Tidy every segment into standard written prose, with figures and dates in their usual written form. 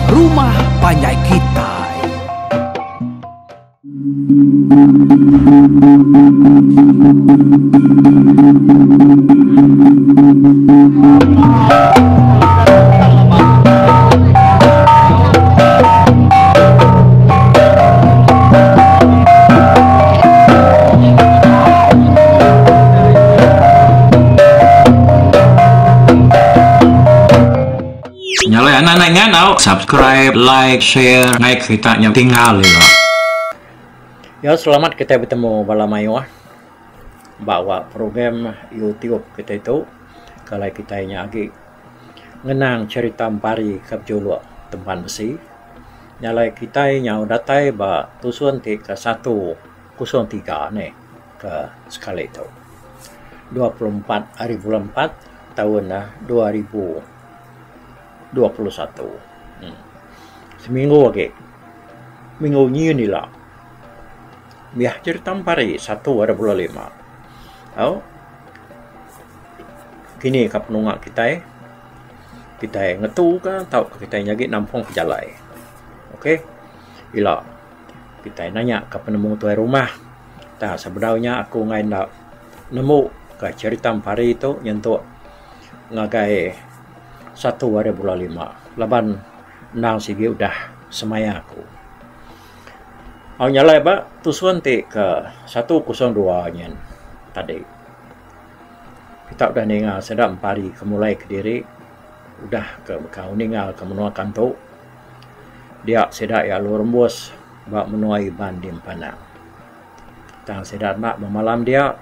rumah panjai kitai. Nya alai anak anak nya tau subscribe, like, share ngai kerita nya tinggal ila. Ya selamat kitai betemu bala mayuh ba wak program YouTube kitai tu kalai kitai nya agi ngenang cherita empari ke bejuluk Tempan Besi. Nya alai kitai nyau datai ba tusun ti ke 103 nih ke sekali tu. 24 hari bulan empat taun 2021. Seminggu agi minggu nyin ila biah cherita empari satu hari bulan lima. Au kini ka penunga kitai, kitai ngetu ka tauka kitai nyagi nampung pejalai. Ok ila kitai nanya ka penemu tuai rumah tang sebedau nya aku enggai enda nemu ka cherita empari tu nyentuk ngagai satu hari bulan lima laban endang sigi udah semaya aku. Au nya alai ba tusun ti ke 102 nyin tadi kita udah ninga sida empari ke mulai kediri udah ke bekau ninga ke menua kantu dia sida iya lalu rembus ba menua Iban di Empanang. Tang sida enda bemalam dia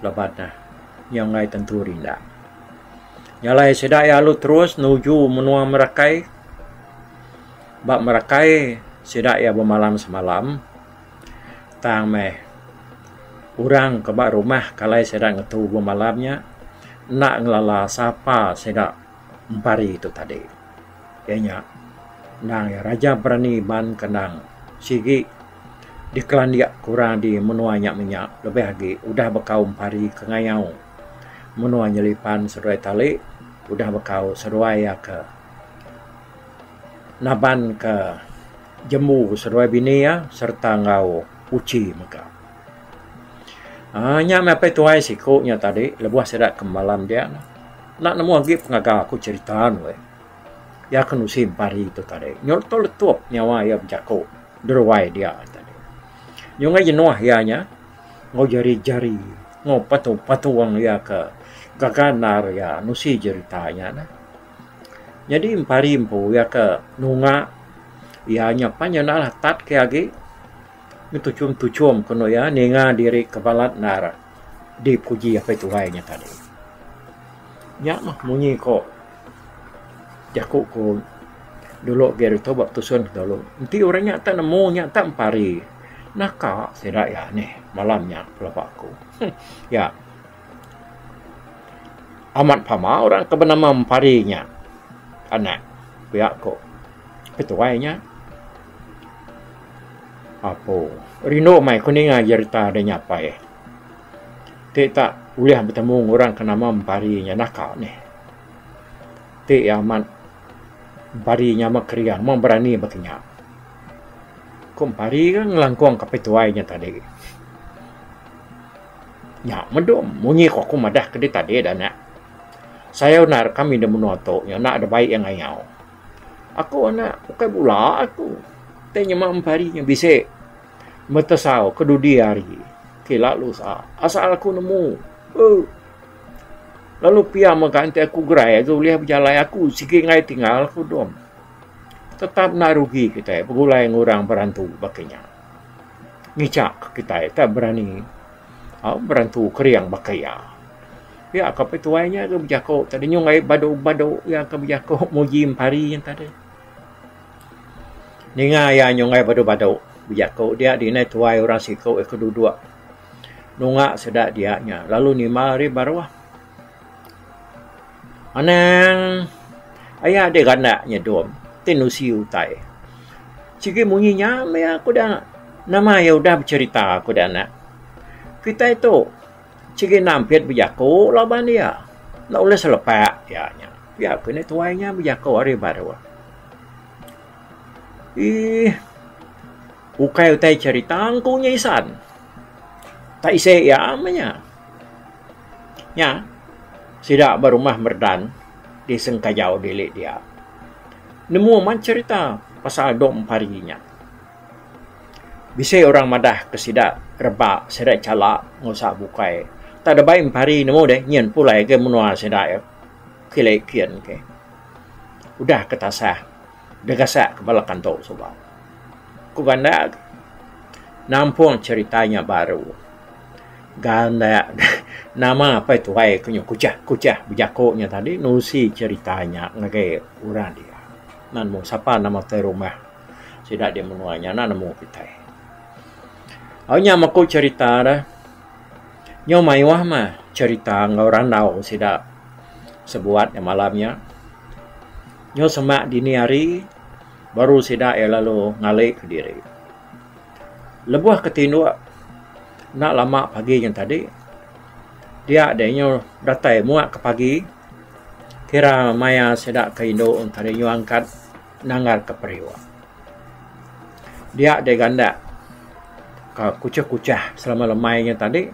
laban ne nyau enggai tentu rinda. Nya alai sida iya lalu terus nuju menua Merakai. Ba Merakai sida iya bemalam semalam tang meh orang ke ba rumah ke alai sida ngetu bemalam nya enda ngelala sapa sida empari tu tadi. Iya nya endang iya raja berani ban ke endang sigi dikelandik ke orang di menua nya menya lebih agi udah bekau empari ke ngayau menua nyelipan seduai tali udah bekau seduai iya ke naban ke jembu seduai bini iya sereta enggau uchi mega. Aaa nya meh apai tuai siku nya tadi lebuh sida ke malam dia enda nemu agi pengaga aku cherita ne weh. Iya ke nusi empari tu tadi nyau letup letup nyawa iya bejaku deruai dia tadi. Nyunggai jenuh iya nya enggau jari jari enggau patung patung iya ke gaga endar iya nusi cherita nya neh. Nyadi empari empu iya ke nunga iya nya pan iya enda tat ke agi ngetuchum tuchum ke anu iya ninga diri ke balat endar dipuji apai tuai nya tadi. Nya mah munyi ko jaku ku dulu agi ditu ba tusun dulu enti orang nya tak nemu nya tak empari naka sida iya nih malam nya pelaba aku. Ya. Amat pama orang ke benama Empari nya anak pia ko ketuai nya. Apo rindu mai ku ninga jerita da nyapai ti tak ulih betemu ngan orang ke nama Empari nya naka nih. Ti iya amat Empari nya amat kering meh berani ba kinya. Ku Empari ke ngelangkung ka pituai nya tadi. Nya medum munyi ku aku madah ke dih tadi dah anak. Sayau endar kami da menua tu nya enda da bai iya ngayau. Aku anak ukai bula aku ti nyema empari nya bisi metesau ke dudi hari ke ila lusa asal aku nemu uhh lalu pia mega enti aku gerai agi ulih bejalai aku sigi enggai tinggal ku dom. Tetap enda rugi kitai begulai enggau orang berantu baka nya. Ngicha ke kitai tak berani au berantu kering baka iya. Pia ka pituai nya ke bejako tadi nyung ai badu badu iya ke bejako muji empari nya tadi. Ninga iya nyung ai badu badu bejako dia dini tuai orang siko ke duduk nunga sida dia nya lalu nimbal ari baruh. Anang aya deh ganak nyedom ti nusi utai. Sigi munyi nya meh aku da nama iya udah becerita ku da anak. Kitai tu sigi nampit bejaku laban iya enda ulih selepak iya nya. Pia ku indi tuai nya bejaku ari baruh. Iih. Ukai utai cherita engku nya isan. Tak isi iya meh nya. Nya sida ba rumah Merdan di Sengkajau dili dia. Nemu amat cherita pasal Dom Pari nya. Bisi orang madah ke sida reba sida chala ngusa bukai. Tak debai empari nemu deh nyin pulai ke menua sida iya kili kin ke. Udah ke tasah degasak ke bala kantu suba. Ku Gandak nampung cherita nya baru. Gandak nama apai tuai ke nyau kuchah kuchah bejaku nya tadi nusi cherita nya ngagai orang dia. Nan mung sapa nama tuai rumah. Sida di menua nya enda nemu kitai. Au nya meku cherita da nyau mayuh mah cherita enggau randau sida sebuat nya malam nya. Nyau semak dini hari baru sida iya lalu ngali kediri. Lebuh ke tinduk enda lama pagi nya tadi dia deh nyau datai muak ke pagi kira maya sida ke indu tadi nyau angkat. Nanggar ke periuk. Dia deh gandak ka kuchah-kuchah selama lemai nya tadi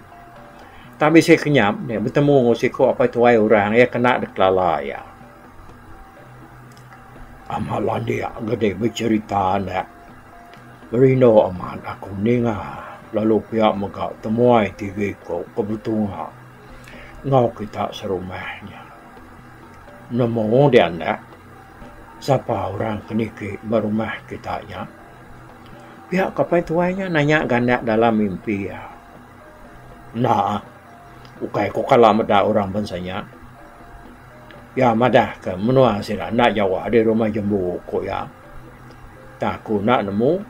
tang bisi kenyap deh betemu enggau siku apai tuai orang iya kena dek kelala iya. Amat landik gede becherita enda rindu amat aku ninga lalu pia mega temuai ti iku ke betunga enggau kita serumah nya. Nemu dia enda. Sapa orang ke niki ba rumah kita nya? Pia ke apai tuai nya nanya gandak dalam mimpi iya. Enda, ukai ku kala meda orang bansa nya. Iya madah ke menua sida enda jauh ari rumah jembu ku iya. Tang aku enda nemu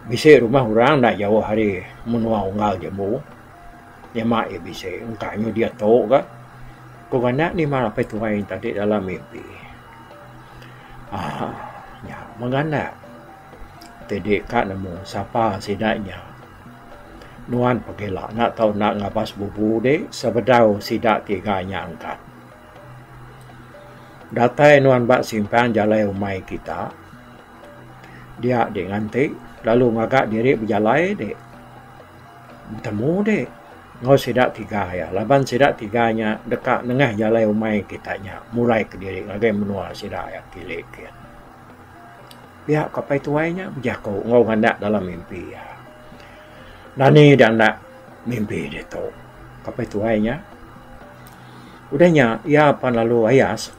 bisi rumah orang enda jauh ari menua unggal jembu. Nyema iya bisi engka nyu diatu ga. Ku nganak ni mah apai tuai tadi dalam mimpi. Aaa nya menganak ti di ka nemu sapa sida nya. Nuan pegila enda tau enda ngabas bubu di sebedau sida tiga nya angkat. Datai nuan ba simpang jalai umai kita dia di nganti lalu ngaga diri bejalai di. Betemu deh enggau sida tiga iya laban sida tiga nya deka nengah jalai umai kita nya mulai kediri ngagai menua sida iya kili kin. Pia ko apai tuai nya bejaku enggau nganak dalam mimpi iya. Dani da enda mimpi ditu ko apai tuai nya. Udah nya iya pan lalu ayas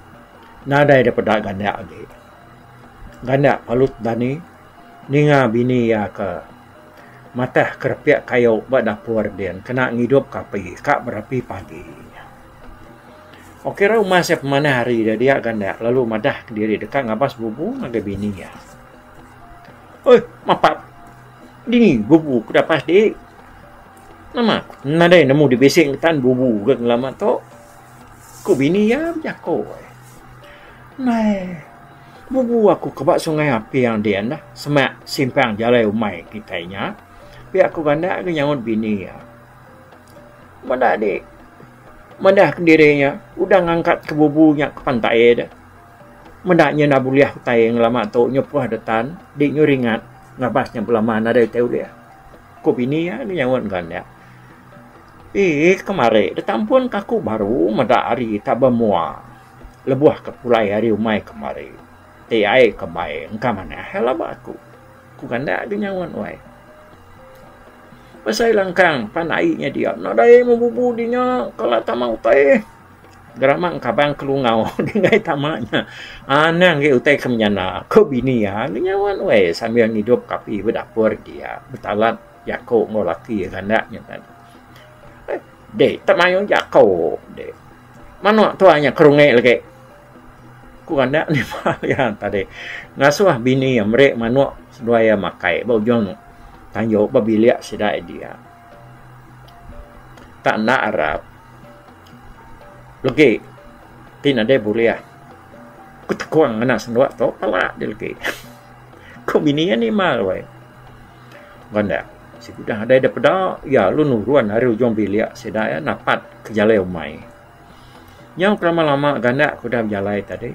nadai da peda gandak agi. Gandak palut dani ninga bini iya ke. Matah kerepik kayu ba dapur din kena ngidup ka api ka berapi pagi. Ok ra uma sia pemanah hari da dia gandak lalu madah kediri deka ngabas bubu ngagai bini iya. Oi mapap dini bubu ku dapas di. Nama ku nadai nemu di bisi ngetan bubu ga ngelama tu. Ku bini iya bejako. Nai. Bubu aku ke ba Sungai Aping din dah semak simpang jalai umai kitai nya. Pia ku Gandak ke nyaut bini iya. Meda di meda kediri nya udah ngangkat ke bubu nya ke pantai deh. Meda nya enda bulih utai ngelama tu nyupuh detan di nyu ringat ngabas nya belama nadai utai ulih. Ku bini iya ke nyaut Gandak. Eii kemari ditampun ka aku baru meda hari tak bemua. Lebuh ke pulai ari umai kemari, ti ai ke bai engka manah iya laba aku. Ku Gandak ke nyaut wai. Pasai langkang pan ai nya dia nadai meh bubu di nya kala tama utai. Gerama engkabang kelungau dinggai tama nya. Anang agi utai ke menyana, ku bini iya ke nyaut wai sambil ngidup ke api ba dapur dia betalat jaku enggau laki Gandak nya tadi. Deh tak mayuh jaku deh. Manok tua nya kerungi lagi. Ku anda nimbal iya tadi. Ngasuh bini iya meri manok seduai iya makai ba ujung tanju ba bilik sida dia. Tak enda arap legi ti nadai bulih ku tekong ngena senduk tu pala deh legi. Ku bini iya nimbal weh. Gandak sigudah deh peda iya lalu nurun ari ujung bilik sida iya napat ke jalai umai. Nyau ke lama-lama gandak ke udah bejalai tadi.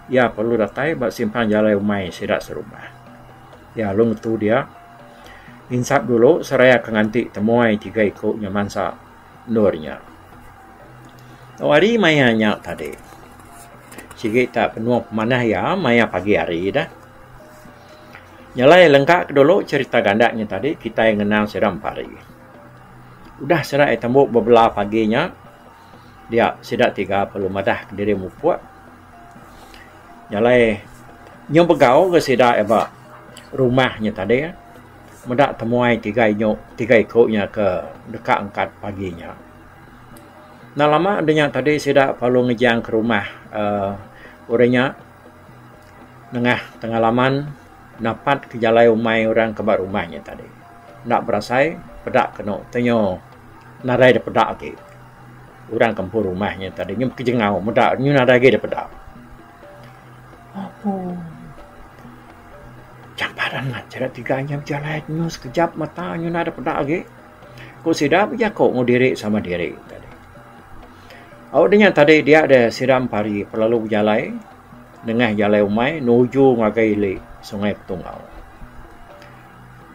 Iya perlu datai ba simpang jalai umai sida serumah. Iya lalu ngetu dia. Nginsap dulu seraya ke nganti temuai tiga iku nya mansa endur nya. Tau hari maya nya tadi. Sigi ta penuh pemanah iya maya pagi hari dah. Nyelai lengka ke dulu cherita gandak nya tadi kitai ngenang sida empari. Udah sida iya tembu bebela pagi nya dia sida tiga perlu madah kediri mupuk. Nyelai nyau begau ga sida iya ba rumah nya tadi meda temuai tiga inyu tiga iku nya ke deka angkat pagi nya. Enda lama da nya tadi sida perlu ngejang ke rumah uhh orang nya nengah tengah laman napat ke jalai umai orang ke ba rumah nya tadi. Enda berasai peda kenu tenyo nadai da peda agi. Orang ke empu rumah nya tadi nyau bekejengau meda nyu nadai agi dipeda. Apu jampat amat sida tiga nya bejalai nyu sekejap mata nyu nadai peda agi. Ku sida bejaku enggau diri sama diri tadi. Au deh nya tadi dia deh sida empari pelalu bejalai nengah jalai umai nuju ngagai ili Sungai Petungau.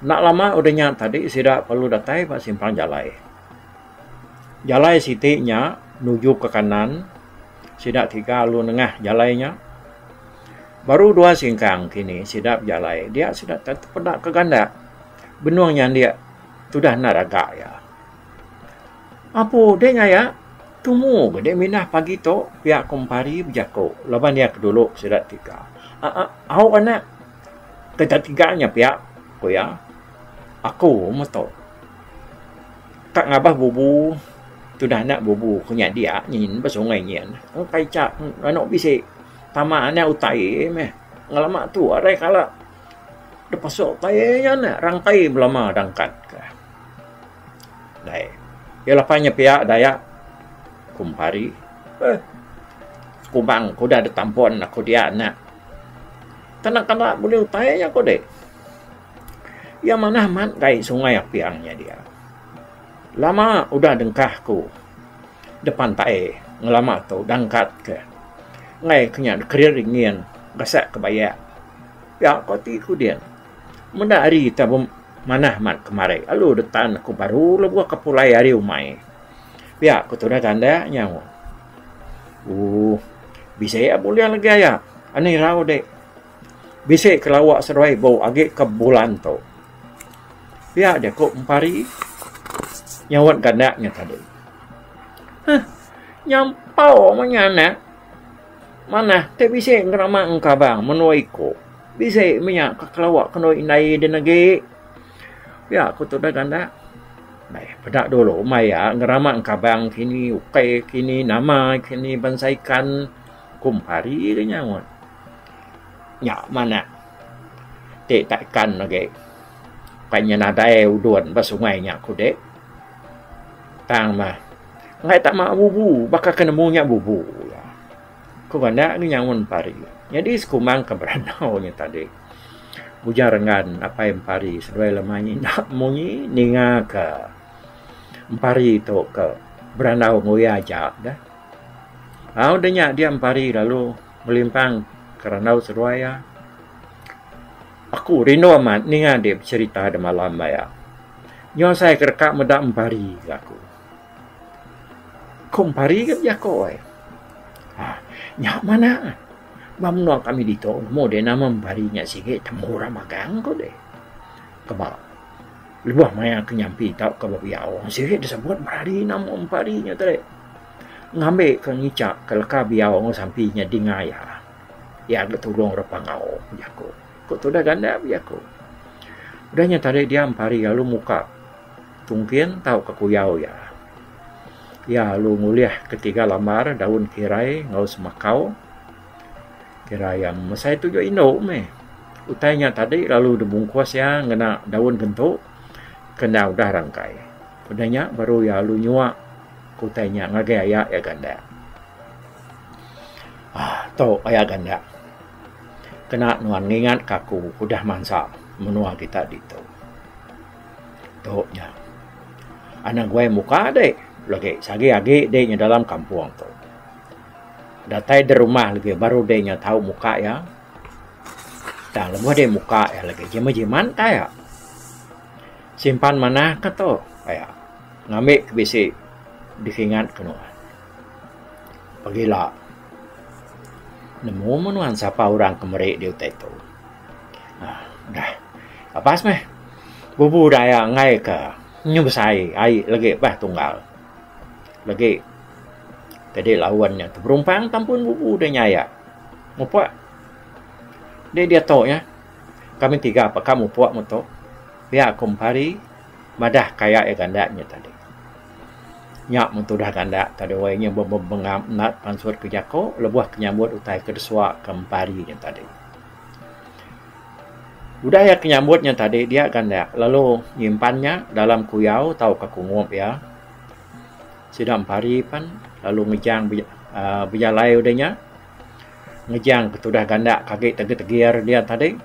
Enda lama udah nya tadi sida perlu datai ba simpang jalai. Jalai siti nya nuju ke kanan sida tiga lalu nengah jalai nya. Baru dua singkang kini sida bejalai dia sida tepeda ke gandak benung nyandik tudah enda raga iya. Apu deh ngaya tumu ga deh minah pagi tu pia ku Empari bejaku laban iya ke dulu sida tiga. Aaa au anak kita tiga nya pia ku iya. Aku meto. Ka ngabah bubu tudah anak bubu ku nya dia nyin ba sungai nyin. Engkai cha anu bisi tama anak utai meh. Ngelama tu arai kala dep pasuk utai nya neh rangkai belama dangkat ka. Dai iya lapan nya pia dayak ku Empari. Eh sekumbang ku udah ditampun aku dia anak. Kena kala bulih utai nya ku deh. Iya manah amat gai sungai Apiang nya dia. Lama udah dengkah ku depan tai ngelama tu dangkat ke enggai ke nya kerir ingin gasak ke bayak. Pia ko ati ku din. Meda hari ita manah amat kemari lalu detan aku baru lebuh ke pulai ari umai. Pia ku tudah ganda nyau. Ooh bisi bulih lagi aya anih irau dek. Bisi ke lawa seduai ibu agi ke bulan tu. Pia jaku Empari nyaut gandak nya tadi. Huh nyampau meh nya anak. Manah ti bisi ngerama engkabang menua iku. Bisi meh nya ke kelawa kenu indai din agi. Pia ku tudah gandak. Baih peda dulu maya ngerama engkabang kini ukai kini nama kini bansa ikan ku Empari ke nyaut. Nya manak ti tak ikan agi kai nya nadai udon ba sungai nya ku dek. Tang mah enggai tak ma bubu baka ke nemu nya bubu. Ku banda ngi nyaun pari. Nyadi sekumbang ke beranau nya tadi Bujang Renggan apai Empari seduai lemai enda munyi ninga ke Empari tu ke berandau enggau iya aja deh. Au deh nya dia Empari lalu Belimpang ke randau seduai iya. Aku rindu amat ninga dek becherita demalam ba iya. Nyau asai ke deka meda empari ga aku. Ku empari ga bejako ai. Haa nya manah ba menua kami ditu nemu deh nama empari nya sigi temu orang magang ku deh. Keba lebuh maya ke nyampi tauka bebiau sigi disebut berari nama empari nya tadi. Ngambi ke ngicha ke leka biau enggau sampi nya dinga iya. Iya ga tulung orang pangau bejaku. Ku tudah ganda bejaku. Udah nya tadi dia empari lalu muka tungkin tauka kuyau iya. Iya lalu ngulih ketiga lambar daun kirai enggau semakau. Kirai iya mesai tuju indu meh. Utai nya tadi lalu dibungkus iya ngena daun gentu ke enda udah rangkai. Udah nya baru iya lalu nyua. Ku utai nya ngagai aya iya gandak. Aaa tu aya gandak. Kena nuan ngingat ka aku udah mansa menua kita ditu. Tu nya. Anang guai muka dek lagi sagi agi dek nya dalam kampung tu. Datai di rumah lagi baru deh nya tau muka iya. Tang lebuh deh muka iya lagi jimat-jimat ka iya. Simpan manah ka tu aya ngambi ke bisi dikingat ke nuan. Pagila nemu meh nuan sapa orang ke meri dih utai tu. Aaa dah lepas meh bubu daya enggai ke nyu besai ai lagi bah tunggal. Lagi tadi laun nya teberumpang tampun bubu da nyaya. Mupok deh diatu nya kami tiga peka mupok metu pia ku empari madah kaya iya ganda nya tadi. Nya meh tudah ganda tadi wai nya bebengap enda pansut ke jaku lebuh ke nyambut utai ke desua ke empari nya tadi. Udah iya ke nyambut nya tadi dia ganda lalu nyimpan nya dalam kuyau tauka kungup iya. Sida empari pan lalu ngejang uhh bejalai udah nya ngejang ke tudah ganda ke agi tegir-tegir dia tadi.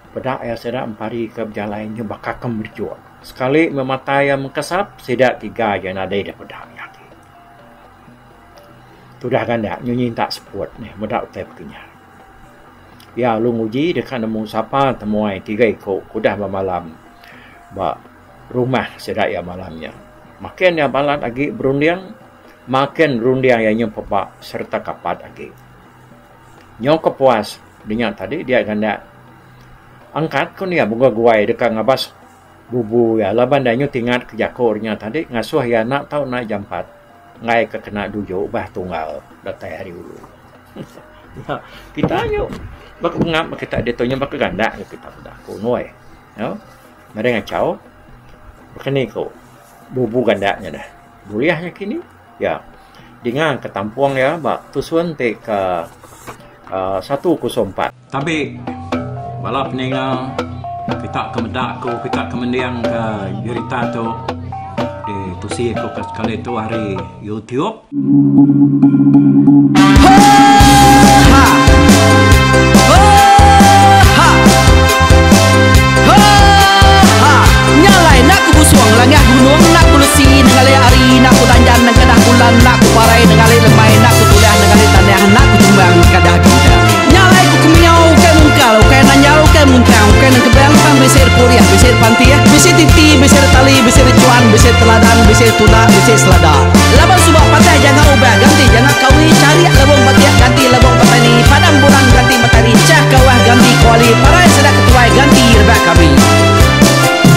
Peda iya sida empari ke bejalai nyu baka ke merejuk. Sekali meh mata iya mengkesap sida tiga iya nadai da peda iya agi. Tudah ganda nyu nyinta seput nih meda utai pekenya. Iya lalu nguji deka nemu sapa temuai tiga iku ke udah bemalam ba rumah sida iya malam nya. Makin iya balat agi berunding makin runding iya nyu peba sereta kapat agi. Nyau ke puas dinya tadi dia ganda angkat ku nia bunga guai deka ngabas bubu iya laban iya nyu tingat ke jaku nya tadi ngasuh iya enda tau enda jampat enggai ke kena duju bah tunggal datai ari ulu. Kita nyu baka pengap kita ditu nyu baka ganda kita peda ku nuai. Nadai ngachau baka ni ku bubu ganda nya deh bulih nya kini. Ya. Dinga ke tampung iya ba tusun ti ke uhh 104. Tabi bala peninga kita ke meda aku kita ke mending ke jerita tu di tusi aku ke sekali tu ari YouTube.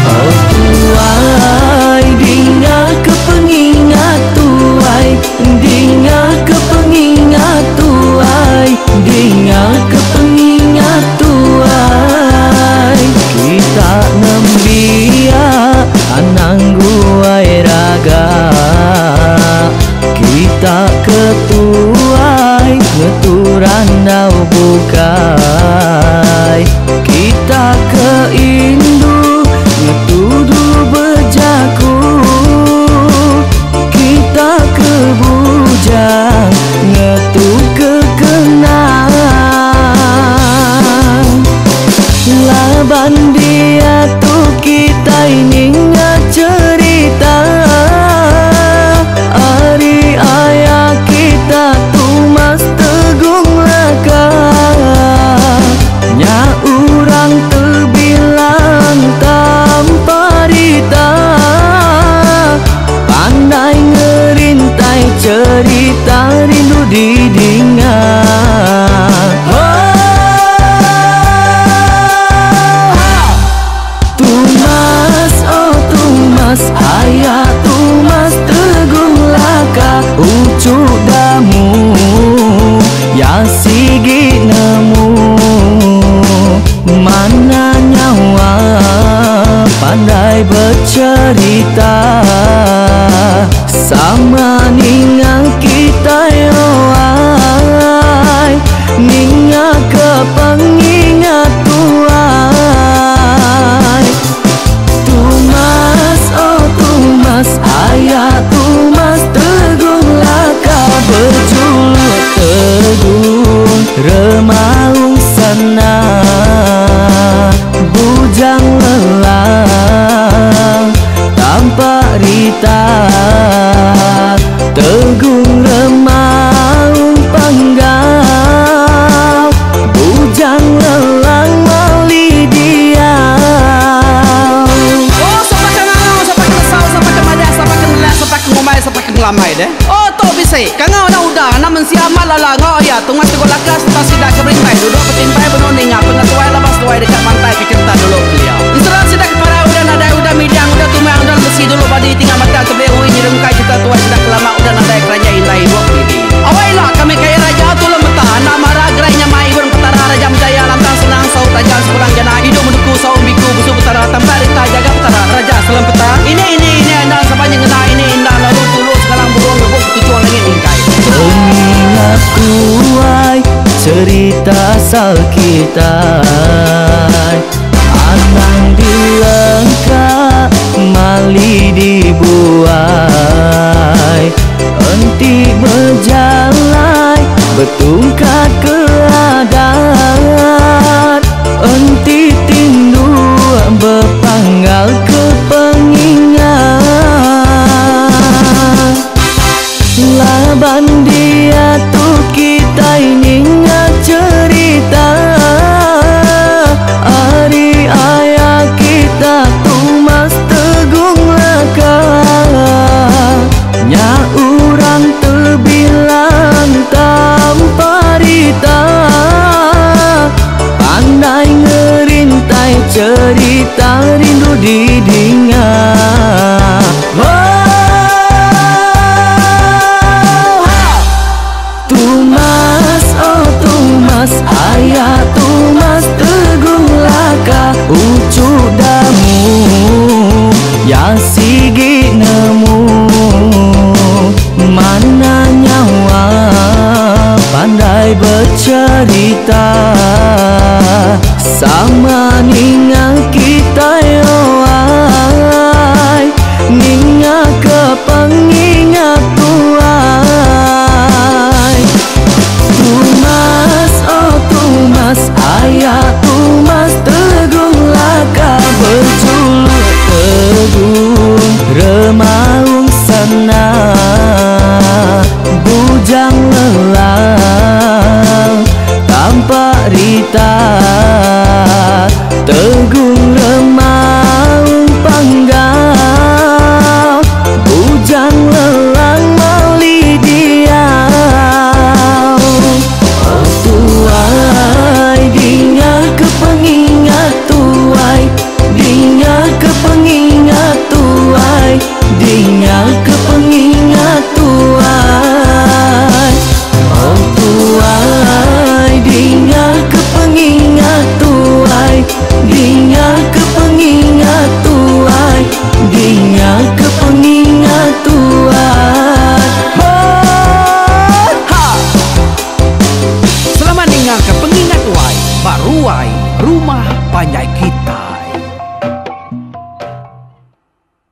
Oh tuai dinga ke pengingat tuai Dinga ke pengingat tuai Dinga ke pengingat tuai Kita nembiak anang guai raga Kita ke tuai ngetu randau bukai Kita ke indu ngetu dulu bejaku Kita ke bujang ngetu ke kenang Laban diatu kitai ninga cherita Ari aya kita Tumas Tegung Laka. kelia Tunga Teguh Laka sereta sida ke berintai duduk betimpai benung ninga pengetuai laban seduai deka mantai ke cherita dulu kelia. Ensera sida ke parai udah nadai udah midang udah tumang udah lemesi dulu badi tinggal batang tebeli ui nyerungkai cherita tuai sida ke lama udah nadai keranjai indai ibuk didi. Awai ila kami kaya raja tulung meta enda mara gerai nyamai ibun petara raja menjaya lantang senang saut tajam sepulang jana idup menuku saum biku busu petara tampak rita jaga petara raja selempeta ini ini ini endang sapa nyengena ini endang lalu tulu segalang burung rebuk betuchung langit mingkai. Pengingat tuai cerita asal kitai Anang dilengka mali dibuai Enti bejalai betungkat ke adat Enti tinduk bepanggal ke pengingat. Laban diatu kitai ninga cherita ari aya kita Tumas Tegung Laka. Nya urang tebilang tanpa rita Pandai ngerintai cherita rindu didinga. Tumas oh Tumas aya Tumas Teguh Laka uchu damu ya sigi nemu mana nyawa pandai becerita sama ninga.